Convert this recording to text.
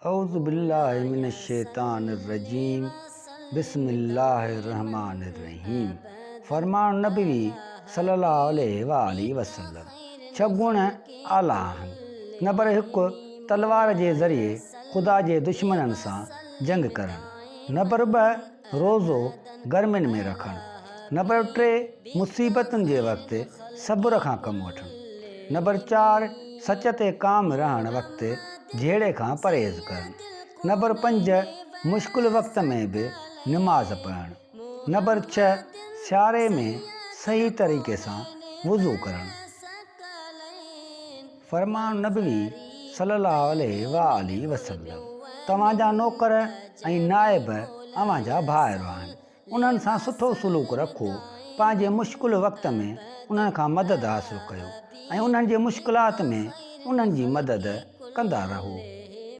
اعوذ بالله من الشيطان الرجيم بسم الله الرحمٰن الرحيم فرمان نبوي صلي الله عليه واٰله وسلم ڇھ گڻ اعليٰ آهن نمبر هڪ تلوار جي ذريعي خدا جي دشمنن سان جنگ ڪرڻ نمبر ٻه روزو گرمين ۾ رکڻ نمبر ٽي مصيبتن جي وقت صبر کان ڪم وٺڻ نمبر چار سچ تي قائم رهڻ وقت جهيڙي کان پرهيز ڪرڻ نمبر پنج مشڪل وقت ۾ به نماز پڙهڻ نمبر ڇهه سياري ۾ صحيح طريقي سان وضو ڪرڻ. فرمان نبوي صلي الله عليه واٰله وسلم توهان جا نوڪر ۽ نائب اوهان جا ڀائر آهن، انهن سان سٺو سلوڪ رکو، پنهنجي مشڪل وقت ۾ انهن کان مدد حاصل ڪيو ۽ انهن جي مشڪلات ۾ انهن جي مدد ڪندا رهو.